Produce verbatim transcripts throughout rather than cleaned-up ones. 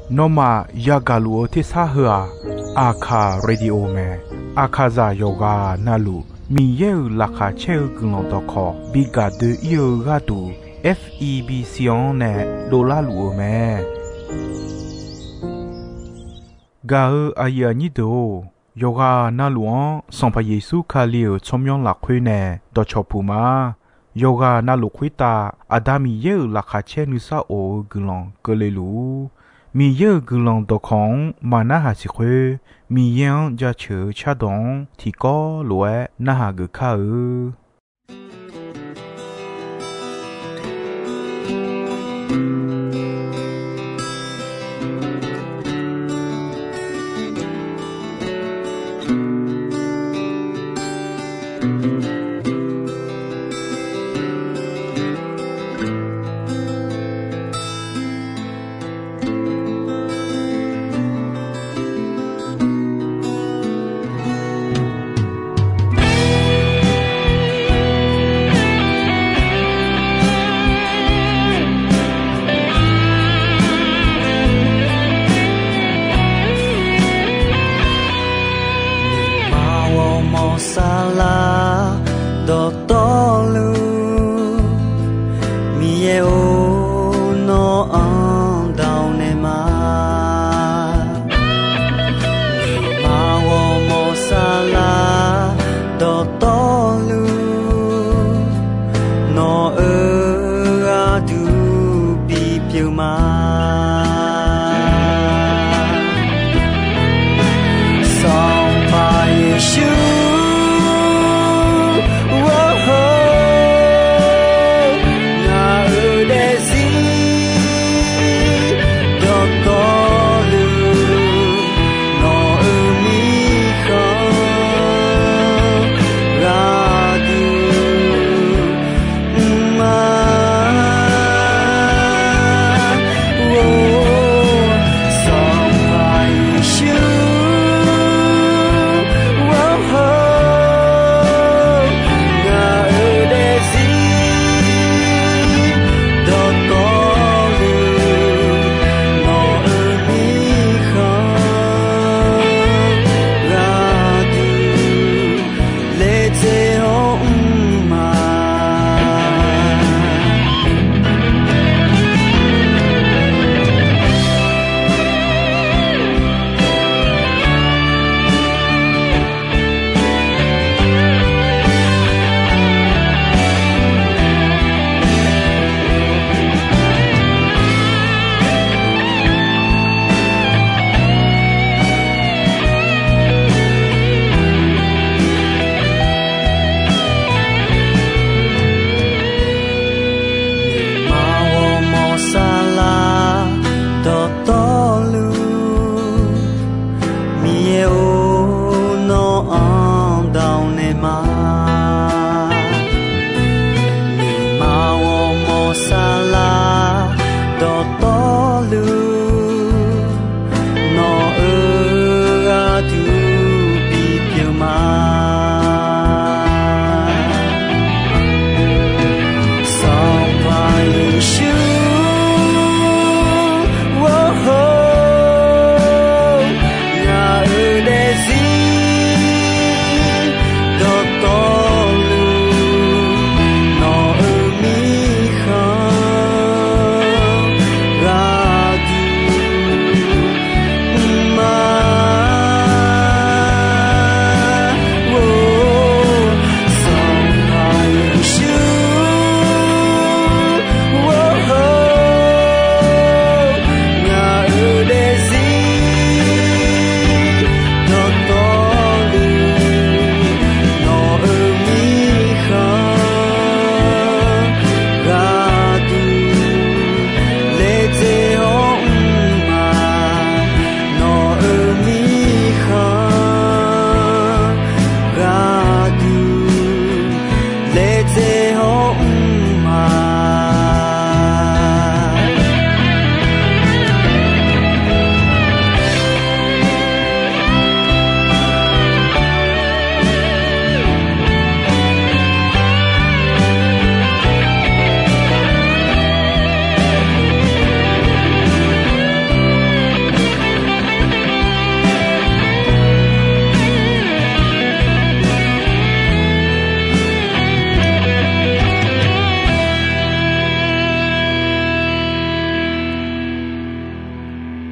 Nawmaf yagaq luf-eu tersar heu-aq, Aqkaq Radio mae. Aqkaqzaq yawqghaq navluf Miqyaer-euq laqkhaq caer-eu guiqlanq dawqkawq bi gaq doe-ir-eu gharduq, F E B C-anr nae dovlar luf-eu mae. Gaq-eu aqyuif aqnyir deuq-or, yawqghaq navluf-anr Sanqpaq Yeqsur Kali-euq tsawrmyanr lafkhoer nae dawqcawq puq ma. Yawqghaq navluf khoertav Aqda Miqyaer-euq laqkhaq caer nuisar of-eu guiqlanq keuvle luf-ur. Miqyaer-euq guiqlanq dawqkawq-anr maqnarhaq siq khoer, Miqyaer-anr jaceuq-eu cardawq-anr tiqkawv lof-aer narhaq geuf kar-eu. Aqmawr mawq saflar dawqtawvluf, Miqyaer-or, nawr-anr dawq naeq ma. Aqmawr mawq saflar dawqtawvluf, nawq-euq gharduq bipyeuf ma. Sanqpaq Yeqsur, ngaq-euq daefzir dawqtawvluf, nawq-euq mirkhanq gharduq mr ma.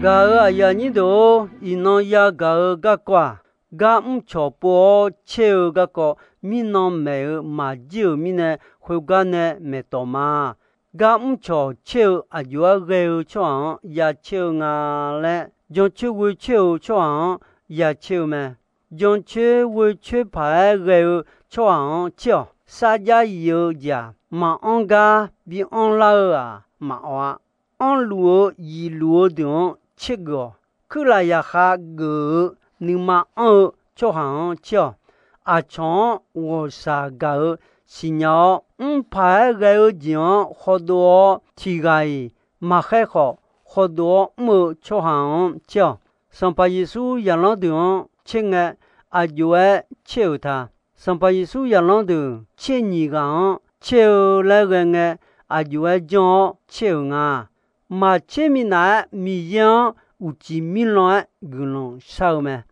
Gaq-euq aqyuif aqnyir deuq-or, iqnan yagaq-eu garkawv-aq, gar mrcawq pov-awr caer-eu garkawv mirnan maeq-eu maqjir-euq mirnae, khoergar nae maeqtawf ma. Gar mrcawq caer-eu aqjox-aer ghae-eu tsawrhaq-anr ya caer-eu nga laer, jancoer ghoe caer-eu tsawrhaq-anr ya caer-eu mae. Jancoer ghoe coer paq-aer ghae-eu tsawrhaq-anr caer-awq. Sarjax yif-eu jeq-aq, maqanr gar bi anrlar-eu-aq maqawq-a. Anrluf-eu yifluf-eu deuq-anr caergeuf-awq. Kuirlaf zaqkhav geuf-eu nuima anr-eu tsawrhaq-anr caer-awq. Aqcawq-anr ghawqshaq gaq-eu siqnya-awr, mr paq-aer ghae-eu jeq-anr khawdov-awr, tiq ghaq-iq maqkhaer khawf, khawdov-awr mr-eu tsawrhaq-anr caer-awq. Sanqpaq Yeqsur zaqlanr deuq-anr caer ngae, aqjox-aer caer-euq ta. Sanqpaq Yeqsur zaqlanr deuq tser nyiq ghaq-anr caer-eu laer ghae ngae, aqjox-aer janr-awr caer-euq nga. Maqtser minav-aer Miqyaer-anr uqcif mirlan-aer guiqlanq shar-eu mae.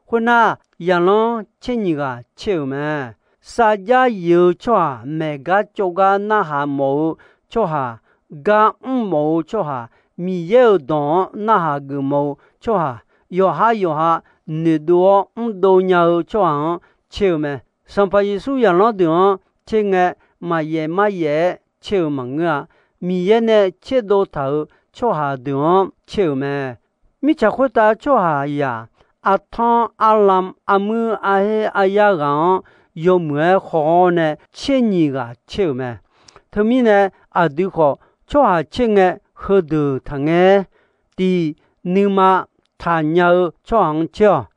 Khoernar, zaqlanr tser nyiq ghaq caer-euq mae. Sarjax yif-eu tsawrhaq maeq gar cawv gar narhaq mawf-eu tsawrhaq, gar mr mawf-eu tsawrhaq, Miqyaer-euq dawq-anr narhaq geufmawf-eu tsawrhaq, yawqhar yawqha noeqdov-awr mrdov nya-eu tsawrhaq-anr caer-eu mae. Sanqpaq Yeqsur zaqlanr deuq-anr caer ngae, maqyaef maryaef-aer caer-eu maqngeur-a. Miqyaer nae tserdov taq-euq tsawrhaq deuq-anr caer-euq mae. Mirtsaq khoertav tsawrhaq yaq, artanr arlam armuir arher aryar ghaq-anr yawmuiq-aer haw-awr nae tser nyiq ghaq caer-euq mae. Teumirnae, aqdui khawf tsawrhaq caer ngae heudeuq taqngae. Tiq, nuima taqnya-eu tsawrhaq-anr caer-awq.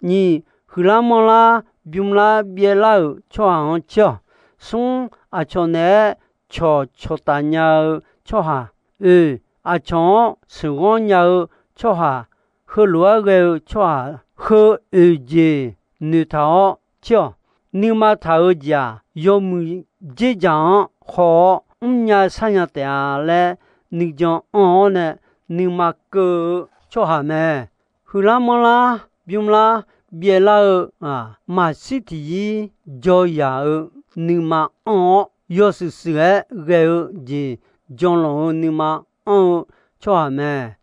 Nyiq, huiqlar manrlar bymrlar byaevlar-euq tsawrhaq-anr caer-awq. Smr, aqcawq naeq-aer cawqcawq taf nya-eu tsawrhaq. Oeq, aqcawq-anr sheuqghanr nya-eu tsawrhaq, heulof-aer ghae-eu tsawrhaq, heu oeq jeq noeqtaq-awr caer-awq. Nuima taq-eu jeq-aq, yawmuiq dzerdzaq-anr haw-awr mrnya sharnya taef-a laer nuijan anr-awr nae nuima keuv-eu tsawrhaq mae. Huiqlar manrlar bymrlar byaevlar-eu-aq, maqshir tiqyir jawr yaq-eu nuima anr-awr, yawshuif shuif-aer ghae-eu jeq janlanq-eu nuima anr-eu tsawrhaq mae.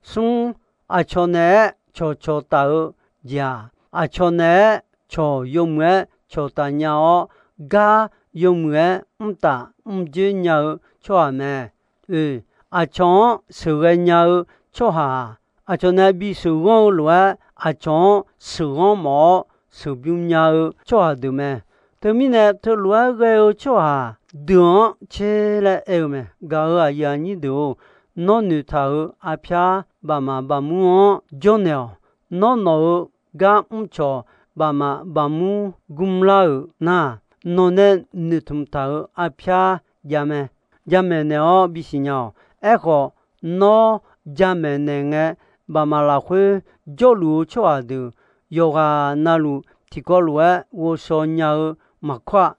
Smr, aqcawq naeq-aer cawqcawq taf-eu jeq-aq, aqcawq naeq-aer cawq yawmuiq-aer cawqtaf nya-awr, gar yawmuiq-aer mrtaf mrjoer nya-eu tsawrhaq mae. Oeq, aqcawq-anr sheuqghae nya-eu tsawrhaq-aq, aqcawq nae bisheuq ghanr-eu lof-aer aqcawq-anr sheuqghanr mawf-awr sheuqbym nya-eu tsawrhaq deuq mae. Teumirnae, teulof-aer ghae-eu tsawrhaq deuq-anr caer laer aer-eu mae. Gaq-euq aqyuif aqnyir deuq-or, nawr noeqtaq-euq arpyar bafmaf bafmur-anr jawrnaeq-awq. Nawr nawq-euq gar mrcawq bafmaf bafmur gmlar-euq nar, nawq nae noeqtmq taq-euq arpyar jav mae. Jamaeq naeq-awr bisiq nya-awq. Aerkhawf, nawr jamaeq naeq ngae, bafmaf lafkhoer jawrluf-eu tsawrhaq deuq yawqghaq navluf tiqkawv lof-aer ghovshaw nya-eu maqkawr-aq,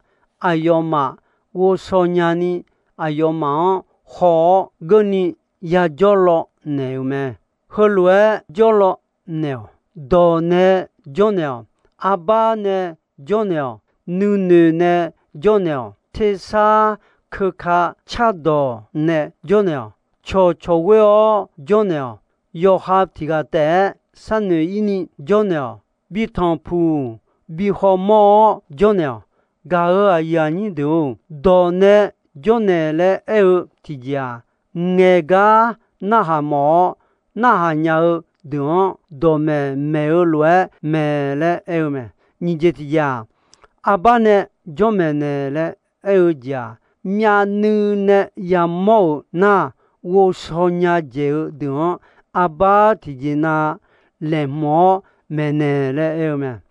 aqyawfmaf ghovshaw nyani, aqyawfmaf-anr haw-awr geurni yajawr law naeq-euq mae. Heulof-aer jawr law naeq-awq. Dawq nae jawrnaeq-awq. Arbar nae jawrnaeq-awq. Nuinoeq nae jawrnaeq-awq. Tersar keuka cardawq nae jawrnaeq-awq. Cawqcawq ghoer-awr jawrnaeq-awq. Yawqha tiq ghaq taef-aer sharnoeq-ir ni jawrnaeq-awq. Bi tanqpuq, bi hawmawr-awr jawrnaeq-awq. Gaq-euq aqyuif aqnyir deuq-or, dawq nae jawrnaeq laer aer-eu tiqjeq-aq, ngaeq gar narhaq mawf-awr, narhaq nya-eu deuq-anr dawqmaeq maeq-eu lof-aer maeq laer aer-eu mae. Nyiq jeq tiqjeq-aq, arbar nae jawrmaeq naeq laer aer-eu jeq-aq, myavnuiv nae yamawr-euq nar, ghovshaw nya dzaeq-eu deuq-anr arbar tiqjeq na laeqhmq-awr maeqnaeq laer aer-eu mae.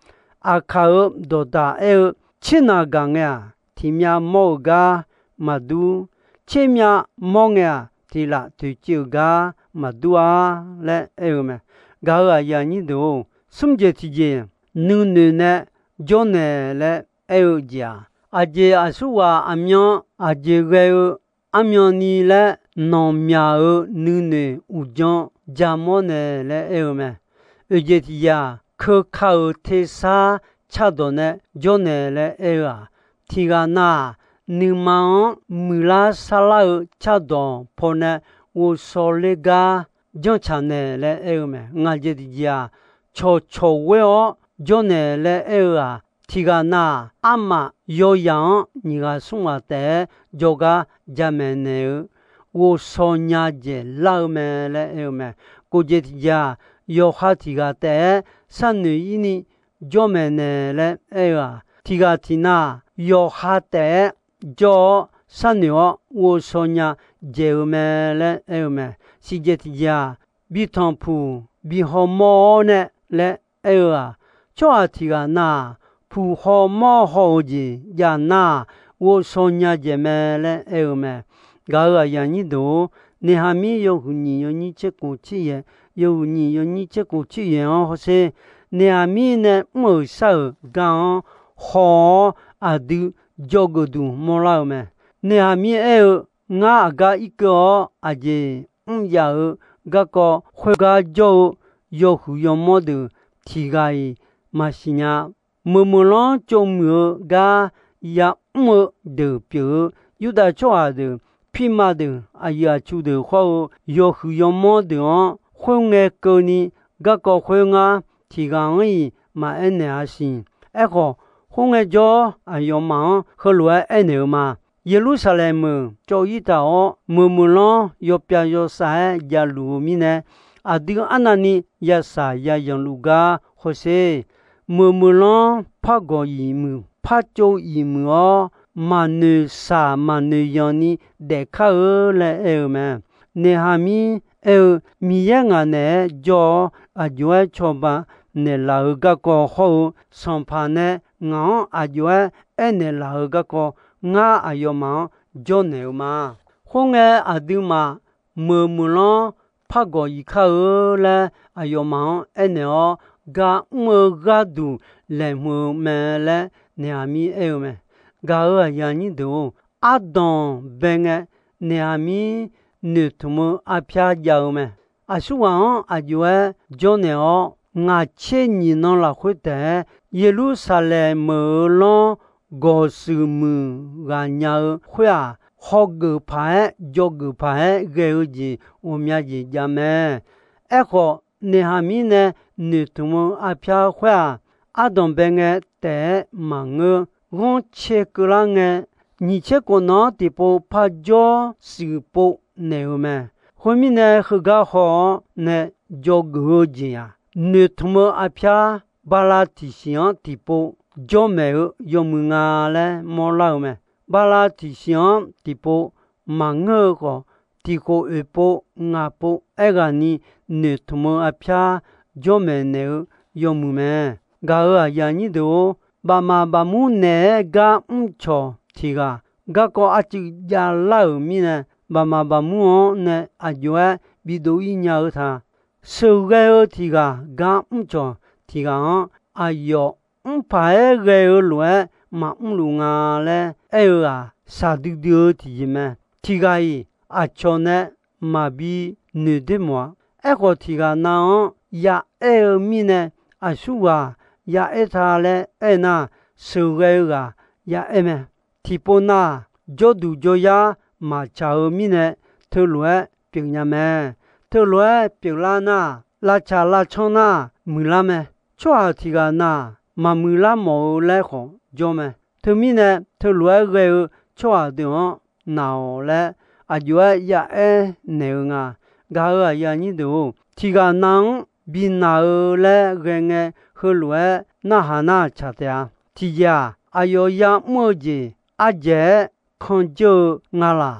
Aqkaq-euq dawqdaq aer-eu, Tser naq gaq ngae-aq, tiq myav mawr-eu gar maqdur. Tser myav mawr ngae-aq, tiq laf toeqciv-euq gar maqdur-a laer aer-eu mae. Gaq-euq aqyuif aqnyir deuq-or, smr jeq tiqjeq, nuinoeq nae jawrnaeq laer aer-eu jeq-aq, aqjeq aqsurghaq aqmyan aqjeq ghae-eu armyan ni laer nanqmyaq-euq nuinoeq uqdzan jamawr naeq laer aer-eu mae. Oeq jeq tiqjeq-aq, keuka-euq tersar cardawq nae jawrnaeq laer aer-eu-aq, tiq ghaq nav-aq, nuima-anr muiqlar sarlar-eu cardawq pawnae ghovshaw ler gar janrtsaq naeq laer aer-eu mae. Ngaq jeq tiqjeq-aq, cawqcawq ghoer-awr jawrnaeq laer aer-eu-aq, tiq ghaq na-aq, armaf yawyaq-anr nyiq ghaq smr ghaq taef-aer jawrgar jamaeq naeq-eu ghovshaw nya dzaeq lar-eu mae laer aer-eu mae. Kof jeq tiqjeq-aq, yawqha tiq ghaq taef-aer sharnoeq-ir ni jawrmaeq naeq laer aer-eu-aq, tiq ghaq tiq na-aq, yawqha taef-aer jawr-awr sharnoeq-awr ghovshaw nya dzaeq-eu mae laer aer-eu mae. Siq jeq tiqjeq-aq, bi tanqpuq bi hawmawr-awr nae laer aer-eu-aq, tsawrhaq tiq ghaq na-aq, puq hawmawr haw-eu jeq jav nar-aq, ghovshaw nya dzaeq mae laer aer-eu mae. Gaq-euq aqyuif aqnyir deuq-or, Naeqhaqmir yawhuiq nyiq yawnyir tser kof tser yaeq, yawhuiq nyiq yawnyir tser kof tser yaeq-anr hawsher. Naeqhaqmir nae mr-euq shar-euq gar-anr haw-awr aqdui dzawgeuf duq mawrlar-eu mae. Naeqhaqmir aer-eu, Ngar aqgar irkeuv-awr aqjeq mr yaf-euq garkawv khoergar jawr-eu yawhuiq yawmawr deuq tiq ghaq-iq maqsiq nya. Meuq meuqlanr tsov muiq-eu gar ya'mr-eu deuq pyeuf-eu Yurdav tsawrhaq deuq, pirma deuq, aqyuif aqtsu deuq khawr-eu yawhuiq yawmawr deuq-anr khoerngae keuvni garkawv khoer ngar tiq ghaq-anr-iq maqaer naeq-a siq. Aerkhawf, khoerngae jawr-awr aqyawfmaf-anr heulof-aer aernaeq-eu ma. Yeqlursaqlaeq meuq cawv-ir taq-awr, meuq meuqlanr yawpyav yawsav-aer javluf-eu mirnae, aqdui arnavni yasaq yayanq luf gar hawsher. Meuq meuqlanr par gawq iq muiq, par tsov iq muiq-awr, maqnoeq saq maqnoeq yanq ni daef kar-eu laer aer-eu mae. Naeqhaqmir aer-eu, Miqyaer ngaq naeq-aer jawr-awr, aqjox-aer cawba naeqlaf-euq garkawv hawr-eu, Sanqpaq nae ngaq-anr aqjox-aer aernaeq laf-euq garkawv, ngar aqyawfmaf-anr jawrnaeq-eu ma. Khoerngae, aqduimaf meuq meuqlanr par gawq iq kar-eu laer aqyawfmaf-anr aernaeq-awr, gar mr-eu gharduq laeqhmq-eu mae laer Naeqhaqmir aer-eu mae. Gaq-euq aqyuif aqnyir deuq-or, ardanq bae ngae, Naeqhaqmir noeqtmq-eu arpyar jav-eu mae. Aqsurghaq-anr aqjox-aer jawrnaeq-awr, ngaq tser nyiq nan lafkhoer taef-aer Yeqlursaqlaeq meuq-eu lanr gawq shuif muiq ghaq nya-eu khoer-aq, hawgeuf paq-aer jawgeuf paq-aer ghae-eu jeq ghawqmya jeq jav mae. Aerkhawf, Naeqhaqmir nae noeqtmq-eu arpyar khoer-aq, ardanq bae ngae taef-aer maqngeur. Ghanrcae keuvlar ngae, nyiq tser kof nan-anr tiqpov par jawr shuif pov naeq-eu mae. Khoermirnae, heugar haw-awr nae dzawgeuf-eu jeq-aq, noeqtmq-eu arpyar bala tiqsiq-anr tiqpov jawrmaeq-eu yawmuiq nga laer mawrlar-eu mae. Bala tiqsiq-anr tiqpov maqngeur-eu khawf, tiqkhof oeq pov ngaq pov aerghaqni noeqtmq-eu arpyar jawrmaeq naeq-eu yawmuiq mae. Gaq-euq aqyuif aqnyir deuq-or, bafmaf bafmur naeq-aer gar mrcawq tiq ghaq garkawv arcuiv javlar-euq mirnae, bafmaf bafmur-anr nae aqjox-aer bidov-ir nya-eu ta. Sheuqghae-eu tiq ghaq gar mrcawq tiq ghaq-anr, aqyawf mr paq-aer ghae-eu lof-aer maqmr luf nga laer aer-eu-aq, shaqdui dui-eu tiqjeq mae. Tiq ghaq-iq aqcawq nae maqbi noeq doer mawf-a. Aerkhawf, tiq ghaq nav-anr yaaer-eu mirnae, aqsurghaq yaaer ta laer aernar, sheuqghae-eu ghaq yaaer mae. Tiqpov nar, jawrduq jawryar maqtsaq-eu mirnae, teulof-aer pyeufnya mae. Teulof-aer pyeuflar nar, lavtsaq lavcanr nar muiqlar mae. Tsawrhaq tiq ghaq na, maqmuiqlar mawf-eu laer khawf jawr mae. Teumirnae, teulof-aer ghae-eu tsawrhaq deuq-anr naq-awq laer, aqjox-aer yaaer naeq-eu nga. Gaq-euq aqyuif aqnyir deuq-or, tiq ghaq nav-anr bi naq-eu laer ghae ngae, heulof-aer narhaq nar tsaq taef-a. Tiqjeq-aq, aqyawf yamr-eu jeq ardzaeq-aer kanjeur-eu nga laq.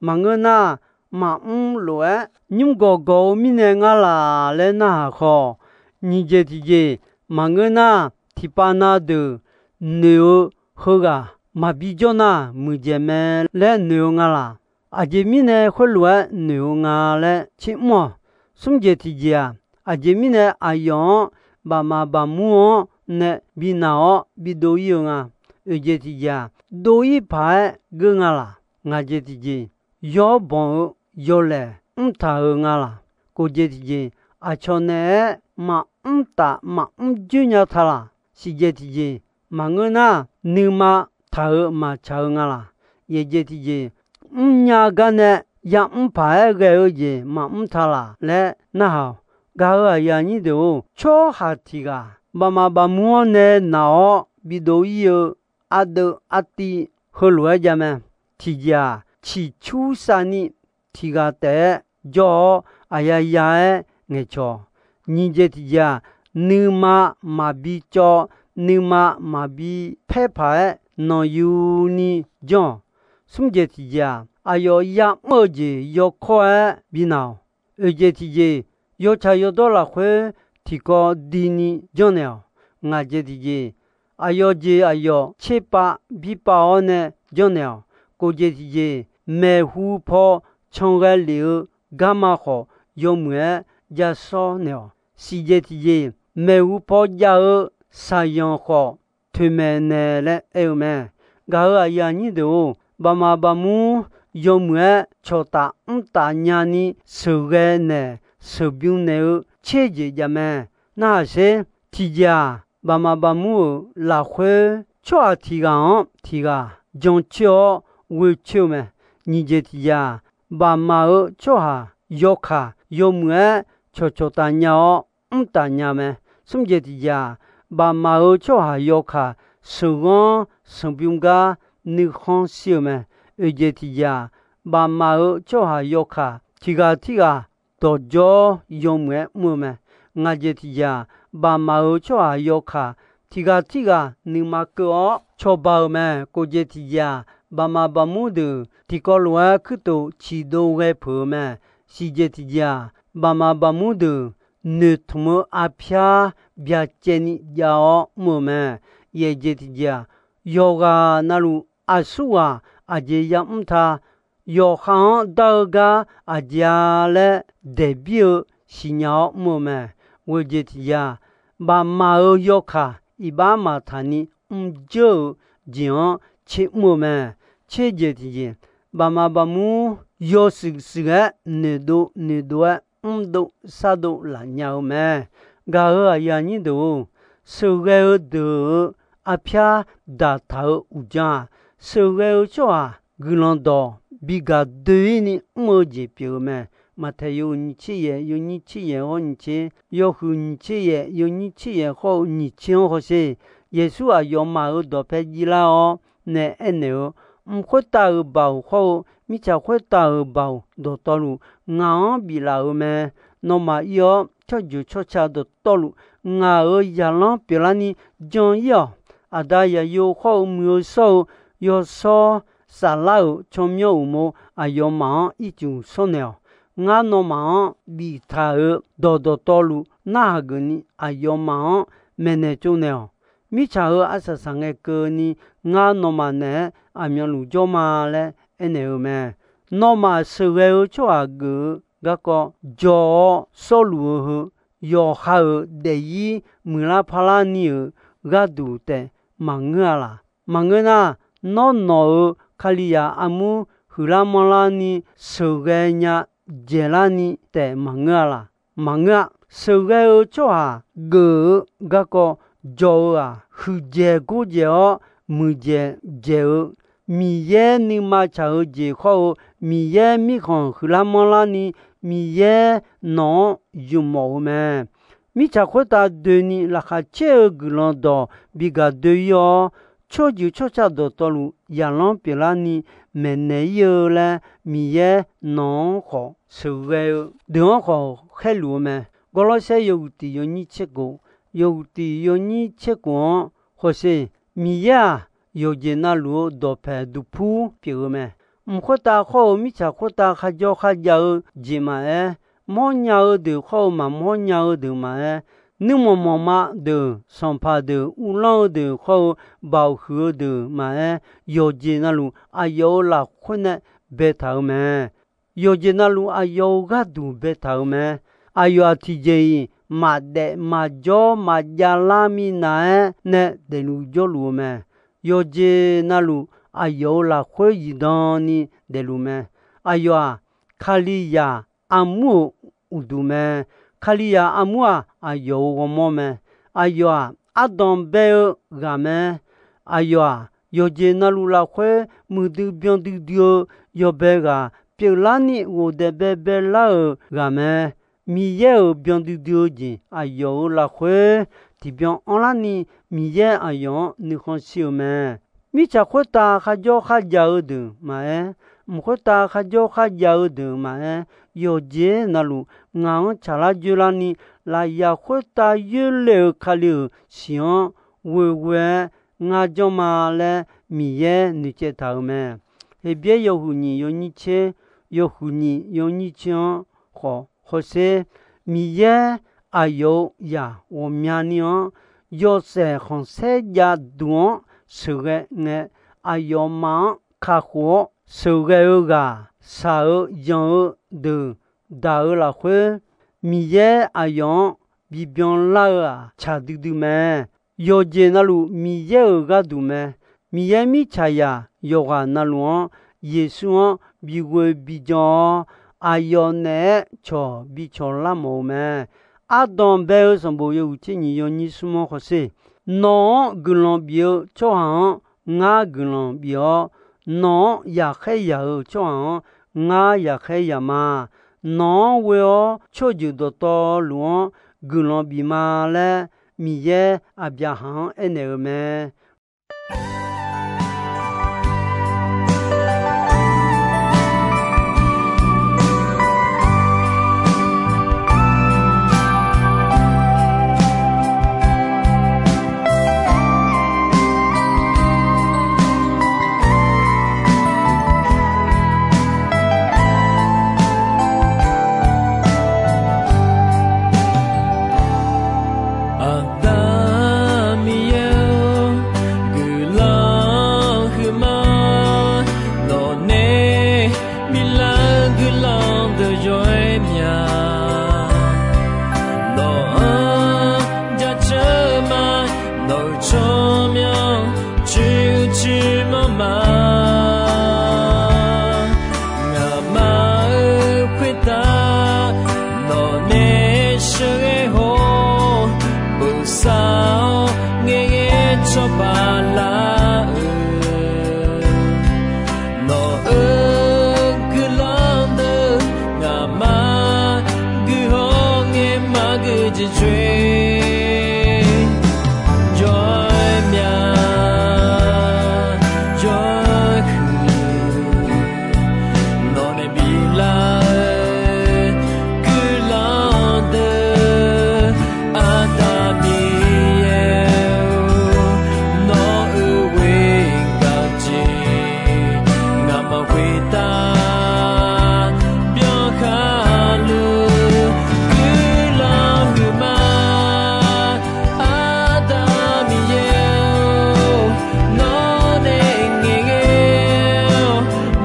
Maqngeur nar, maqmr lof-aer nymr gawqgawq-eu mirnae nga laq laer narhaq khawf, nyiq jeq tiqjeq maqngeur nar, tiqpav na deuq noeq-eu heughaq maqbi jawr nar, muiqdzaeq mae laer noeq-eu nga laq. Aqjeq mirnae khoerlof-aer noeq-eu nga laer tsermr-awq. Smr jeq tiqjeq-aq, aqjeq mirnae aqyawf-anr bafmaf bafmur-anr nae bi naq-awr bidov-ir-eu nga. Oeq jeq tiqjeq-aq, dov-ir paq-aer geur nga laq. Ngaq jeq tiqjeq, yawr banq-eu yawlaeq mrtaq-euq nga laq. Kof jeq tiqjeq, aqcawq naeq-aer maqmr taf maqmr joer nya ta laq. Siq jeq tiqjeq, maqngeur nar, nuima taq-euq maqtsaq-eu nga laq. Yaeq jeq tiqjeq, mrnya gar nae yamr paq-aer ghae-eu jeq maqmr ta laq laer narhaq-awq. Gaq-euq aqyuif aqnyir deuq-or, tsawrhaq tiq ghaq baqmaf baqmur-anr nae naq-awr bidov ir-eu ardeuv artiv heulof-aer jav mae. Tiqjeq-aq, ciqcur savni tiq ghaq taef-aer jawr-awr, aqyaya-aer ngaeqcawq. Nyiq jeq tiqjeq-aq, nuima maqbi cawv, nuima maqbi paer paq-aer nanqyuni janr-awq. Smr jeq tiqjeq-aq, aqyawf yamr-eu jeq yawkawr-aer bi naq-awq. Oeq jeq tiqjeq, yawtsaq yawdawr lafkhoer tiqkawv dini janrnaeq-awq. Ngaq jeq tiqjeq, aqyawf jeq aqyawf tserpav birpav-awr nae janrnaeq-awq. Kof jeq tiqjeq, maeqhu paw can ghae lef-eu garma khawf, yawmuiq-aer ja sawr naeq-awq. Siq jeq tiqjeq, maeqhu paw jav-eu saqyanq khawf, toeqmaeq naeq laer aer-eu mae. Gaq-euq aqyuif aqnyir deuq-or, baqmaf baqmur yawmuiq-aer cawqtaf mrtaf nyani sheuqghae naeq sheuqbymr naeq-eu tser jeq jav mae. Narhaq sher. Tiqjeq-aq, baqmaf baqmur-euq lafkhoer tsawrhaq tiq ghaq-anr tiq ghaq jancoer-awr ghoecoer-eu mae. Nyiq jeq tiqjeq-aq, baqmaf-euq tsawrhaq yawkaq yawmuiq-aer cawqcawq taf nya-awr mrtaf nya mae. Smr jeq tiqjeq-aq, baqmaf-euq tsawrhaq yawkaq sheuqghanr sanqbymr gar nuikhanr shir-eu mae. Oeq jeq tiqjeq-aq, baqmaf-euq tsawrhaq yawkaq tiq ghaq tirghaq dawqjawr yawmuiq-aer mr-eu mae. Ngaq jeq tiqjeq-aq, baqmaf-euq tsawrhaq yawkaq tiq ghaq tirghaq nuima keuv-awr cawba-euq mae. Kof jeq tiqjeq-aq, baqmaf baqmur deuq tiqkawv lof-aer kuirtof ciqdov ghae peuq-eu mae. Siq jeq tiqjeq-aq, baqmaf baqmur deuq noeqtmq-eu arpyar byacaevni jav-awr mr-eu mae. Yaeq jeq tiqjeq-aq, yawqghaq navluf aqsurghaq aqjeq yamr ta, yawqha-anr dar-eu gar aqjeq-a laer daeqbir-eu siqnya-awr mr-eu mae. Ghoeq jeq tiqjeq-aq, baqmaf-euq yawkaq iqbax maqtaq ni mrjeur-eu jeq-anr tser mr-eu mae. Tser jeq tiqjeq, baqmaf baqmur yawshuif shuif-aer noeqdov noeqdov-aer mrdov sardov laf nya-eu mae. Gaq-euq aqyuif aqnyir deuq-or, sheuqghae-eu deuq-euq arpyar daqtaq-eu uqdzan-aq, sheuqghae-eu tsawrhaq guiqlanq dawq bi gaq doe-ir ni mr-eu jeq pyeuf-eu mae. Maqtaeq yawhuiq nyiq tser yaeq, yawnyir tser yaeq hawr nyiq tser, yawhuiq nyiq tser yaeq, yawnyir tser yaeq hawr-eu nyiq tser-anr hawsher. Yeqsur aqyawfmaf-euq dawqpae jir lar-awr nae aernaeq-eu, Mq khoertav-euq baoq hawr-eu mirtsaq khoertav-euq baoq dawqtawvluf ngaq-anr biflaf-euq mae. Nawmaf ir-awr, tsawrjeuq tsawrca dawqtawvluf ngaq-euq zaqlanr pyeuflarni jan-ir-awq. Aqda Zaqyo hawr-eu muiq-eu shawr-eu yawshawr saflar-euq tsawrmyanr uqmov aqyawfmaf-anr ircuf shawrnaeq-awq. Ngar nawmaf-anr biftaq-euq dawq dawqtawvluf narhaq geufni aqyawfmaf-anr maeqnaeq tsovnaeq-awq. Mirtsaq-euq arsaq saqngae keuvni ngar nawmaf naeq-aer aqmyanluf jawr ma laer aernaeq-eu mae. Nawmaf sheuqghae-eu tsawrhaq geuf-eu garkawv jawr-awr shawrluf-eu heu, yawqha-euq daefzir muiqlar parlar ni-euq gharduq taef maqngeur-a laq? Maqngeur nar, nawr nawq-euq Kalizaq armur huiqlar manrlar ni sheuqghae nya dzaeqlar ni taef maqngeur-a laq? Maqngeur-a. Sheuqghae-eu tsawrhaq geuf-eu garkawv jawr-eu-aq, huiqdzaeq gordzaeq-awr muiqdzaeq dzaeq-eu, Miqyaer nuima tsaq-eu jeq hawr-eu, Miqyaer mirkhanq huiqlar manrlar ni, Miqyaer nawq-anr zmq mawf-eu mae. Mirtsaq khoertav doeni laqkhaq caer-eu guiqlanq dawq bi gaq doe-ir-awr, tsawrjeuq tsawrca dawqtawvluf zaqlanr pyeuflarni maeqnaeq-ir-eu laer Miqyaer nawq-anr khawf sheuqghae-eu deuq-anr khawf khaerluf-eu mae. Gawrlawrsaer yawhuiq tiq yawnyir tser khof, yawhuiq tiq yawnyir tser khof-anr hawsher. Miqyaer-aq, yawqjeq navluf-eu dawqpaeq duqpur pyeuf-eu mae. Mq khoertav hawr-eu mirtsaq khoertav kharjawr kharjav-eu jeq maqaer, mawrnya-eu deuq hawr-eu maqmawrnya-eu deuq maqaer, nuirmanq manqma deuq, sanqpaq deuq, uvlanr-eu deuq hawr-eu baoq huiq-eu deuq maqaer, yawqjeq navluf aqyawf-euq lafkhoer nae baetaq-euq mae. Yawqjeq navluf aqyawf-euq gharduq baetaq-euq mae. Aqyawf-aq tiqjeq-iq maqdaef maqjawr maqjav lar minav-aer nae daefluf jawrluf-eu mae. Yawqjeq navluf aqyawf-euq lafkhoer zifdan ni daefluf mae. Aqyawf-aq, Kalizaq armur-euq uqduq mae. Kalizaq armur-aq, aqyawf-euq ghawrmawr mae. Aqyawf-aq, ardanq bae-eu ghaq mae. Aqyawf-aq, yawqjeq navluf lafkhoer muiqdui byan duidui-eu yawbae ghaq pyeuflarni ghofdaef baebae lar-euq ghaq mae. Miqyaer-euq byan duidui-eu jeq aqyawf-euq lafkhoer tiqbyan anrlarni, Miqyaer aqyawf-anr nuikhanr shir-eu mae. Mirtsaq khoertav kharjawr kharjav-eu deuq maqaer, mq khoertav kharjawr kharjav-eu deuq maqaer, yawqjeq navluf ngaq-anr tsaqlar dzoerlarni, lafyaq khoertav yoerle-eu Kali-euq siq-anr ghoeghoe-aer ngar janr ma laer Miqyaer noeqcaev taq-euq mae. Heqbyaer yawhuiq nyiq yawnyir tser, yawhuiq nyiq yawnyir tser-anr khawf hawsher, Miqyaer aqyawf-euq zaq ghawqmyani-anr yawshaef khanqsaer jav duq-anr sheuqghae ngae, aqyawfmaf-anr kakhof-awr sheuqghae-eu ghaq shaq-eu yanq-eu deuq daq-eu lafkhoer, Miqyaer aqyawf-anr bibyan lar-eu-aq, tsaq duidui mae. Yawqjeq navluf Miqyaer-euq gharduq mae. Miqyaer mirtsaqzaq yawqghaq navluf-anr, Yeqsur-anr bighoe bijan-awr, aqyawf naeq-aer cawq bicawq lar mawf-eu mae. Ardanq bae-eu sanqbof yawhuiq tser nyiq yawnyir smr-anr hawsher, nawq-anr guiqlanq bif-eu tsawrhaq-anr ngar guiqlanq bif-awr, nawq-anr yaqkhaer yaq-eu tsawrhaq-anr ngar yaqkhaer yaq ma. Nawq-anr ghoe-awr tsawrjeuq dawqtawvluf-anr guiqlanq bif ma laer, Miqyaer Aqbyaqhaq-anr aernaeq-eu mae. Aqda Miqyaer-or, guiqlanq huiqma, nawqnae biflar-eu guiqlanq deuq yawr-aer mya. Nawq-anr jaceuq ma, nawq-euq tsawrmyanr cuiv cuiv manr ma. Ngaqma-euq khoertav nawqnae sheuqghae haw-awr, bosav-awr ngaeqghae cawba lar-eu, nawq-euq guiqlanq deuq ngaqma guiqhaw ngae maqgui jeq coer. Jawr-aer mya, jawr-aer huiq, nawqnae biflar-eu guiqlanq deuq, Aqda Miqyaer-or, nawq-euq ghoer gaq jeq ngaqma khoertav byankhar luf guiqlanq huiqma. Aqda Miqyaer-or, nawqnae ngaeqghae-awr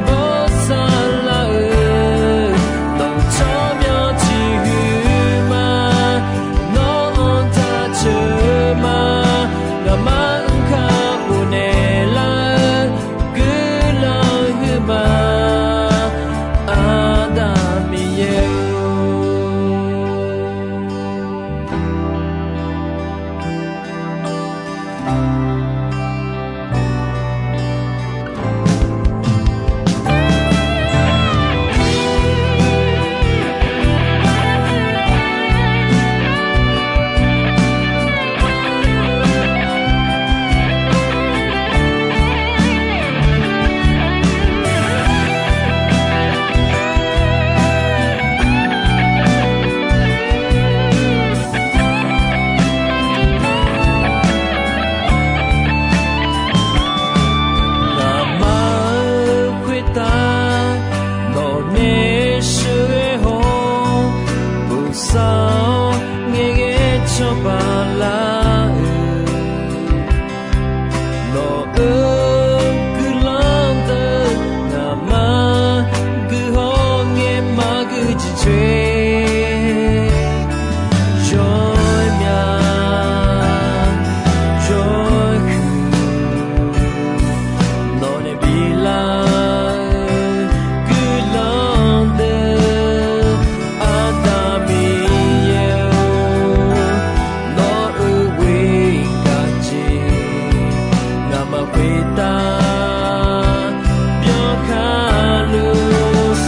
bosav lar-eu, nawq-euq tsawrmyanr ciqhuiq ma. Nawq-anr jaceuq ma, ngaqma-anr kakhof naeqlar-eu guiqlanq huiqma. Aqda Miqyaer-or. Ngaqma-euq khoertav nawqnae sheuqghae haw-awr, bosav-awr ngaeqghae cawba lar-eu, nawq-euq guiqlanq deuq ngaqma guiqhaw ngae maqgui jeq coer. Jawr-aer mya, jawr-aer huiq, nawqnae biflar-eu guiqlanq deuq, Aqda Miqyaer-or, nawq-euq ghoer gaq jeq ngaqma khoertav byankhar luf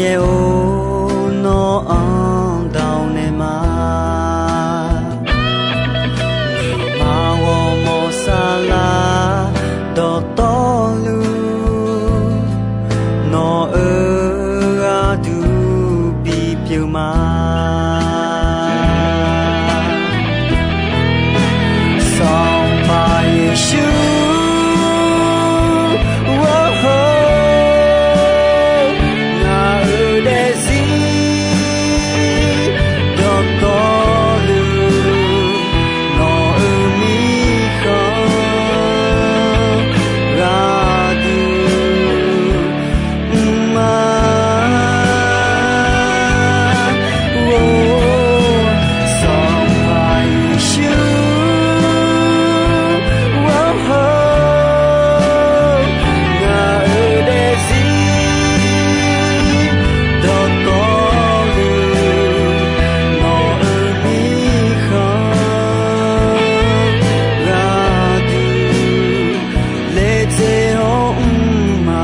Aer-or, nawr-anr dawq naeq ma. Nuima ghawrmawr saflar dawqtawvluf, nawq-euq gharduq bipyeuf ma. Sanqpaq Yeqsur, ghawrhawr ngaq-euq daefzir dawqtawvluf, nawq-euq mirkhanq gharduq mr ma. Or, Sanqpaq Yeqsur, ghawrhawr ngaq-euq daefzir dawqtawvluf, nawq-euq mirkhanq gharduq laedzae-awr mr ma.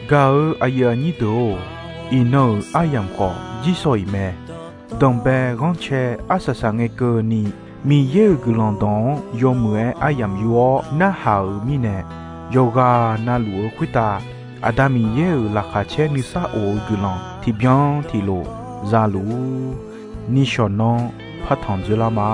Gaq-eu aqyuif aqnyir deuq-or, iqnan-euq aryamq khawf jirsawq iq mae. Danqbae ghanrcae arsaq saqngae keuvni, Miqyaer-euq guiqlanq dawq-anr yawmuiq-aer aryamq yur-awr narhaq-euq mirnae, yawqghaq navluf-eu khoertav Aqda Miqyaer-euq laqkhaq caer nuisar of-eu guiqlanq tiqbyan tiqlof za luf-ur. Nishawq nanr partanq dzoerlar ma.